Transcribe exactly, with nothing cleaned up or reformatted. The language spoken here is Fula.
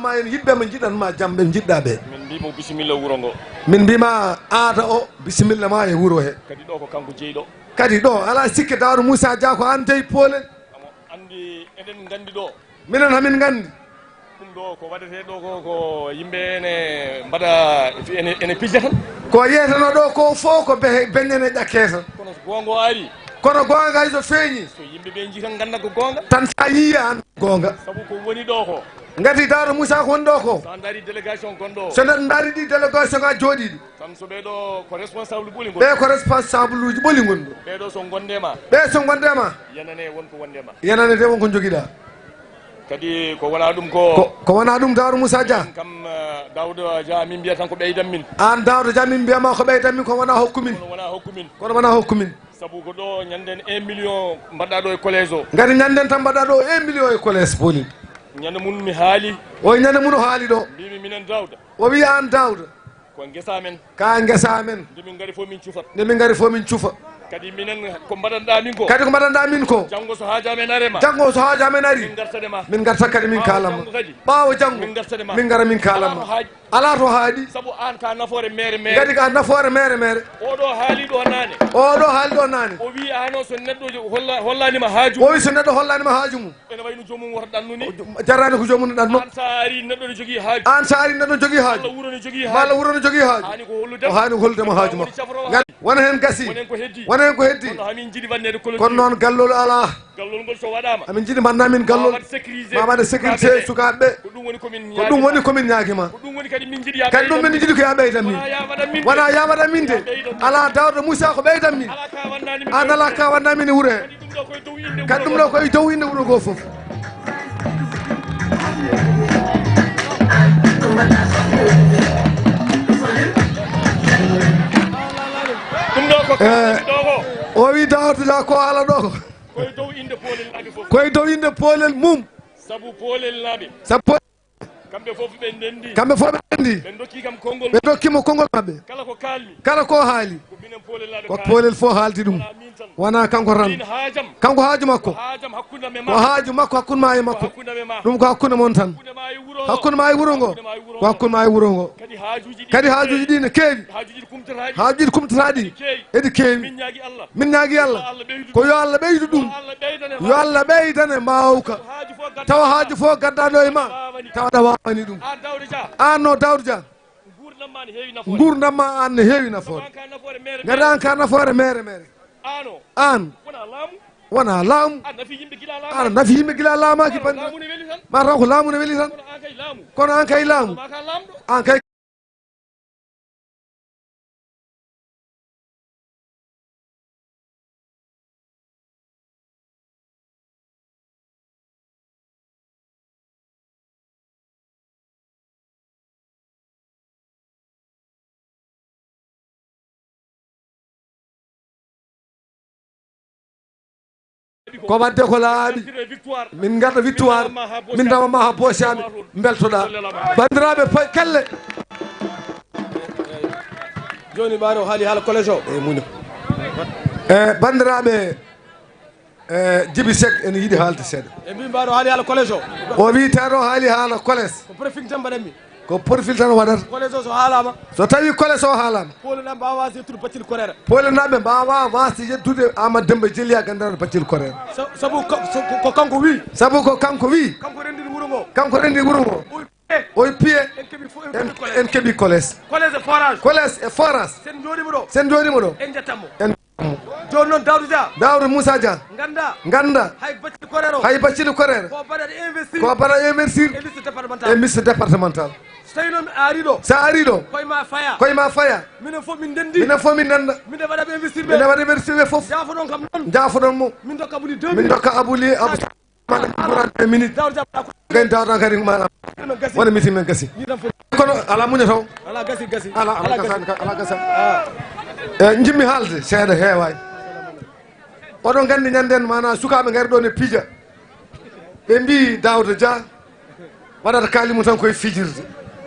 ma en yiɓɓe mo njiɗan ma jam ɓe njiɗɗa ɓe. Min mbimo bisimilla wuro ngo. Min mbima aada o bisimilla ma e wuro he. Kadi ɗo ko kanko jeyɗo. Kadi ɗo alaa sikke Daawda Muusa Dia ko aan jeyi poolel. Omo anndi, eɗen nganndi ɗo. Minen hamin nganndi. Ɗum ɗo ko waɗetee ɗo ko, ko yimɓe ene mbaɗa, ene, ene pijja tan. Ko yeetanoo ɗo ko fof ko behe beññene ƴakkee tan. Kono so goonga o ari. Kono goonga hay so feeñi. So yimɓe ɓe njii tan ngannda ko goonga. Tan sa yii an goonga. Sabu ko woni ɗo ko. Ngati Daawda Muusa ko woni ɗo ko. So a ndaari délégation gonɗo o. So neɗɗo ndaari ɗi délégation ngaji jooɗiiɗi. Tan so ɓee ɗo ko responsable ɓoli ngon. Ɓe ko responsable uji ɓoli ngon ɗo. Ɓee ɗo so ngonde ma. Ɓe so ngonde ma. Yenane won ko wonde ma. Yenane de won ko jogiɗa. Kadi ko wona ɗum ko. Ko, ko wona ɗum Daawda Muusa Dia. Kam, eh, Daawda Dia min mbiya tan ko ɓeydan min. An Daawda Dia min mbiyama ko ɓeydan min ko wona hokku min. Kono wona hokku min. Kono wona hokku min. Sabu ko ɗo ñanden un million mbaɗɗa ɗo e collège o. Ngati ñanden tan mbaɗɗa ɗo un million e collège Poolel. Ñande mum mi haali. O ñande mum o haali ɗo. Mbimi minen Daawda. O wi an Daawda. Ko ngesa men. Ka ngesa men. Nde min ngari fof min cufa. Nde min ngari fof min cufa. Kadi minen ko mbaɗanɗa min ko. Kadi ko mbaɗanɗa min ko. Janngo so haaju amen are ma. Janngo so haaju amen ari. Min ngartane ma. Min ngarta kadi min kaalama. Ɓaawo janngo kadi. Ɓaawo janngo. Min ngartane ma. Min ngara min kaalama. Alaa to haaɗi. Alaa to haaɗi. Sabu an ka nafoore mere mere. Kadi ka nafoore mere mere. Oɗo haali ɗo naane. Oɗo haali ɗo naane. O wi ano so neɗɗo holla-, hollanima haaju. O wi so neɗɗo hollanima haaju mum. Ene wayi no joomum woto ɗannu ni. Jarani ko joomum ɗanno. An sa ari neɗɗo no jogii haaju. An sa ari neɗɗo jogii haaju. Malla wuro no jogii haaju. Malla wuro no jogii haaju. Haani ko hollude. O haani ko hollude mo haaju makko. Woni cafro wala. Wona heen gasi. Wona heen ko heddi. Wona heen ko heddi. Kono hamin jiɗi wannede clôture. Kono noon gallol alaa. Gallol ngol so waɗaama. Amin jiɗi mbanna min gallol. Ma waɗ sécurité. Ma waɗ sécurité sukaaɓe ɓe. Ko ɗum woni ko min ñaagima. Ko ɗum woni ko min ñaagima. Ko ɗum woni kadi min jiɗi ya ɓeydan min. Wona ya waɗan min de. Wona ya waɗan min de. Ya ɓeydan min. Alaa Daawda Muusa ko ɓeydan min. Alaa ka wannani min. An alaa ka wannani min e wuro he. Kadi ɗum ɗo koye dow innde wuro ngo fof. Ɗum ɗo ko. Eh, ɗo ko. O wi Daawda Dia ko haala ɗo ko. Koye dow innde Poolel naaɓe fof. Koye dow innde Poolel mum. Sabu Poolel naaɓe. Sabu Kamɓe fof ɓe ndenndi. Kamɓe fof ɓe ndenndi. Ɓe ndokki kam konngol. Ɓe ndokki mo konngol maɓɓe. Kala ko kaalmi. Kala ko haali. Ko minen Poolel laaɓe. Ko kaali. Poolel fof haaldi ɗum. Wonaa min tan. Wonaa kanko tan. Min haajam. Kanko haaju makko. Ko haajam hakkunde am e ma. Ko haaju makko hakkunde ma e makko. Ko hakkunde amen. Ɗum ko hakkunde mon tan. Hakkunde ma e wuro. Hakkunde ma e wuro ngo. Hakkunde ma e wuro. Ko hakkunde ma e wuro ngo. Kadi haajuuji ɗi. Kadi haajuuji ɗi ne keewi. Haajuuji ɗi kumtataaɗi. Haajuuji ɗi kumtataaɗi. Eɗi keewi. Eɗi keewi. Min ñaagi Allah. Min ñaagi Allah. Yo Allah ɓeydu. Ko yo Allah ɓeydu ɗum. Yo Allah ɓeydane. Yo Allah ɓeydane mawka. Tawa haaju fof gaddaɗo e ma. Tawa ɗa waawani ɗum. An no Daawda Dia. Nguurndam ma an ne heewi nafoore. Ngati an ka nafoore mere mere. An. Wona laamu. An nafi yimɓe gila laamaaki bannde. Ma taw ko laamu ne weli tan. Kono an kay laamu. An kay. Ko wadde ko laaɓi. Min ngadda victoire. Min nawa ma ha boosi amen. Mbeltoɗaa. Banndiraaɓe, pay-, kelle. Jooni ɓaade o haali haala collège o. E muño. E banndiraaɓe, e Jibi Seck ene yiɗi haalde seeɗa. E mbi ɓaade o haali haala collège o. O wi tato haali haala collège. Ko profil tan mbaɗanmi. Ko profil tan waɗata. Collège o so haalaama. So tawi collège o haalaama. Poolel naaɓe mbaawa yettude Baccel Koreera. Poolel naaɓe mbaawa waasde yettude Amadou Demba Jelliya ganndiraaɗo Baccel Koreera. Sa-, sabu ko, so, ko, ko kanko wi. Sabu ko kanko wi. Kanko renndini wuro ngo. Kanko renndini wuro ngo. O wi piye. En keɓi fo-, en keɓi collège. En, en keɓi collège. Collège e forage. Collège e forage. Sen njooɗiima ɗo. Sen njooɗiima ɗo. En njettan mo. En Jooni noon Daawda Dia. Daawda Muusa Dia. Ngannda. Ngannda. Hay Baccel Koreera o. Hay Baccel Koreera. Ko baɗa investir. Ko baɗa investir. E liste départemental. E liste départemental. So tawi noon a ari ɗo. Sa ari ɗo. Koye ma faya. Koye ma faya. Minen fof min ndenndi. Minen fof min ndenndi. Min waɗa investir ɓe. Min waɗa investir ɓe fof. Jaafoɗon kam noon. Jaafoɗon mo. Min dokka Abuli deux minutes. Min dokka Abuli Abou Mane Bourane e minute. Daawda Dia. Gay Daawda kadi ma. Wona meeting men gasi. Kono ala muña taw. Ala gasi, gasi. Ala, ala gasa, ala gasa. E, jimmi haalde seeɗa heewaani. Oɗon nganndi ñanden maana sukaaɓe ngari ɗo ne pija. Ɓe mbi Daawda Dia waɗata kaali mum tan koye fijirde.